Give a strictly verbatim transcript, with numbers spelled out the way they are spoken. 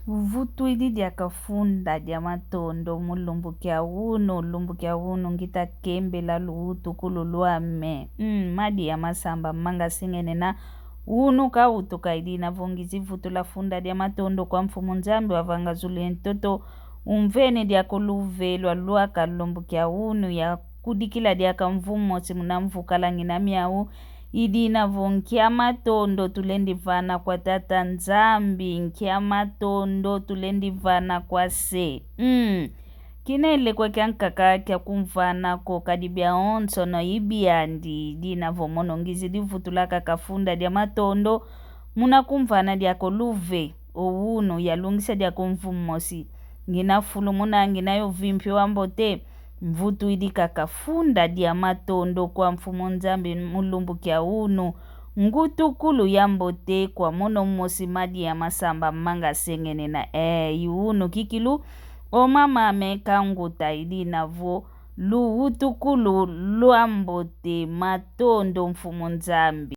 Vutu idi diaka funda dia matondo mu lumbu kia unu, lumbu kia unu ngita kembela luwutukulu lwame. Mm, madi ya masamba manga sengene na unu kawutuka idi navo ngizi vutula funda dia matondo kwa Mfumu Nzambi wavanga zulu ye ntoto, umvene diaka luve lwa lwaka lumbu kia unu ya kudikila diaka mvu mosi muna mvu kala ngina miau, idi navo nkia matondo tulendi vana kwa Tata Nzambi, nkia matondo tulendi vana kwa se. Mm. Kina ilekwa kiankaka kia kumvana ko, kadi biawonsono ibiandi, idi navo mono ngizidi vutula kaka funda dia matondo, muna kumvana diaka luve, o unu, yalungisa diaka mvu mosi. Ngina fulu muna, ngina yo vimpi wambote, mvutu idi kaka funda dia matondo kwa Mfumu Nzambi mu lumbu kia unu. Ngutukulu yambote kwa mono mosi, madi ya masamba manga sengene na, eh, i unu kikilu, o mama ame kanguta idi navo luwutukulu lwambote, matondo Mfumu Nzambi.